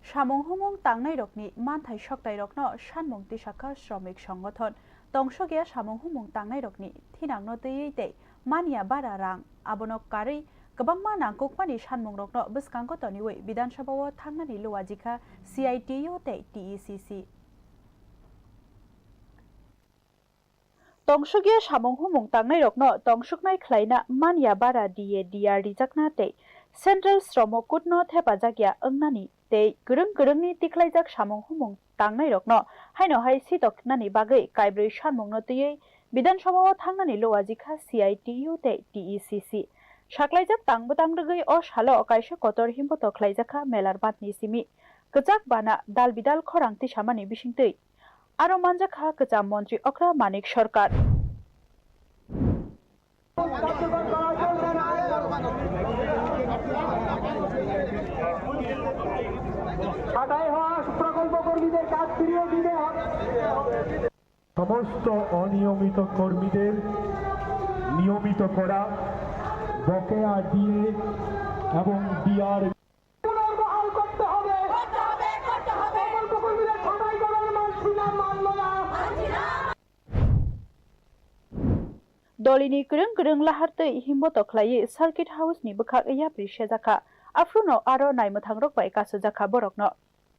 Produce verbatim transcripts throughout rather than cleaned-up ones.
Samung humung tangnairokni manthai soktairokno sanmung tisakha Shramik Songothon. Tongsokya samung humung tangnairokni thinangno twiwi tei manya bara rang, abono karwi kwbangma nangkukmani sanmungrokno bwskango toniwi Bidhan Sabha-o thangnani luajikha C I T U tei T E C C. Tongsokya samung humung tangnairokno tongsoknai khlaina manya bara D A D R rijakna tei Central Shromo Code-no thepajakya wngnani tei kwrwng kwrwngni tikhlaijak samung humung tangnairokno haino hai sitoknani bagwi kaibrwi sanmungno twiwi Bidhan Sabha-o thangnani luajikha C I T U tei T E C C. Saklaijak tang bwtang rwgwi o salo kaisa kotor himboto khlaijakha Melarbatni simi. Kwchak bana dal bidal khorang tisamani bisingtwi aro manjakha kwcham montri okra Manik Sarkar. ছাঁটাই হওয়া প্রকল্প কর্মীদের কাজ ফিরিয়ে দিতে হবে। সমস্ত অনিয়মিত কর্মীদের নিয়মিত করা, বকেয়া ডিএ এবং ডিআর পুনর্বহাল করতে হবে। প্রকল্প কর্মীদের ছাঁটাই করার মানছি না, মানব না। Dolini kwrwng kwrwng lahar twi himboto khlaiwi Circuit House ni bwkhak yapri sejakha. Aphuru no aro naimwthangrok bai kasojakha borokno.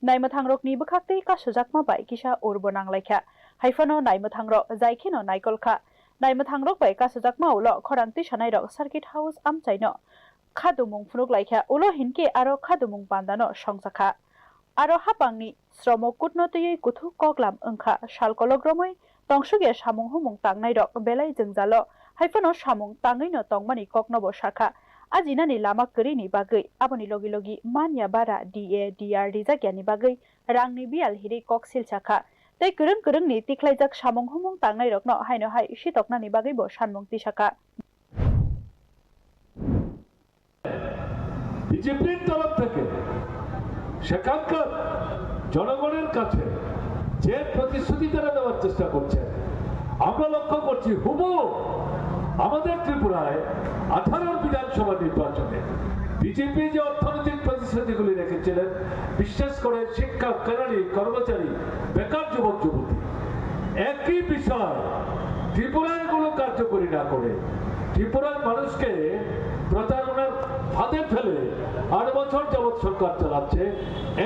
Naimwthangrokni bwkhaktwi kasojakma bai kisa urbo nanglaikha. Haiphano naimwthangrok jai kheno naikolkha. Naimwthangrok bai kasojakma ulo khorang tisanairok Circuit House amchaino khadumung phunuk laikha, ulo hinkhe aro khadumung pandano songjakha. Aro hapangni Shromo Code-no twiwi kuthuk koklam wngkha, sal kolok romwi tongsokya samung humung tangnairok belai jwngjalo, haiphano samung tangwino tongmani koknobo sakha. Ajinani lama kwrwini bagwi aboni logi logi manya bara D A D R rijakyani bagwi rangni biyal hiri kok silsakha. Tei kwrwng kwrwngni tikhlaijak samung humung tangnairokno haino hai sitoknani bagwibo sanmung tisakha. বিজেপির তরফ থেকে সেখানকার জনগণের কাছে যে প্রতিশ্রুতি তারা দেওয়ার চেষ্টা করছে, আমরা লক্ষ্য করছি হুবহু আমাদের ত্রিপুরায় আঠারোর বিধানসভা নির্বাচনে বিজেপি যে অর্থনৈতিক প্রতিশ্রুতিগুলি রেখেছিলেন, বিশেষ করে শিক্ষা, কেরানি, কর্মচারী, বেকার যুবক যুবতী, একই বিষয় ত্রিপুরায় কোনো কার্যকরী না করে ত্রিপুরার মানুষকে প্রতারণার ফাঁদে ফেলে আট বছর যাবৎ সরকার চালাচ্ছে।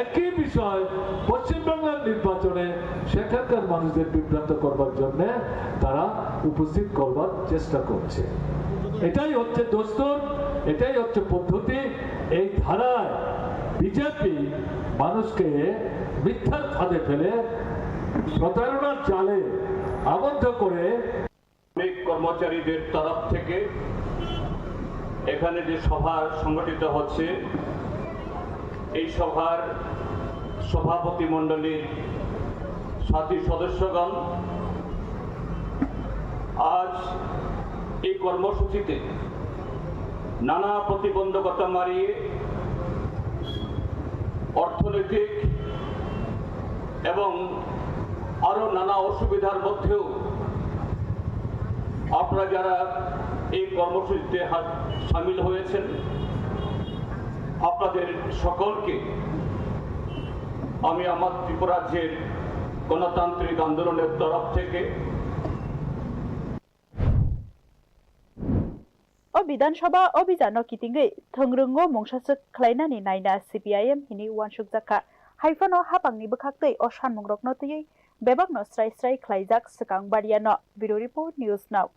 একই বিষয় পশ্চিমবাংলার নির্বাচনে সেখানকার মানুষদের বিভ্রান্ত করবার জন্য তারা উপস্থিত করবার চেষ্টা করছে। এটাই হচ্ছে দস্তুর, এটাই হচ্ছে পদ্ধতি। এই ধারায় বিজেপি মানুষকে মিথ্যার ফাঁদে ফেলে প্রতারণার জালে আবদ্ধ করে শ্রমিক কর্মচারীদের তরফ থেকে এখানে যে সভা সংগঠিত হচ্ছে, এই সভার সভাপতি মণ্ডলীর সাথী সদস্যগণ, আজ এই কর্মসূচিতে নানা প্রতিবন্ধকতা মারিয়ে অর্থনৈতিক এবং আরও নানা অসুবিধার মধ্যেও আপনারা যারা এই কর্মসূচিতে হা-, সামিল হয়েছেন, আপনাদের সকলকে আমি আমার ত্রিপুরা রাজ্যের গণতান্ত্রিক আন্দোলনের তরফ থেকে O Bidhan Sabha o bijano kitingwi thwngrwngo mungsaswk khlainani naina C P I M hini uansukjakha. Haiphano hapangni bwkhaktwi o sanmungrokno twiwi bebakno srai srai khlaijak swkang bariano. Bureau Report, News Now.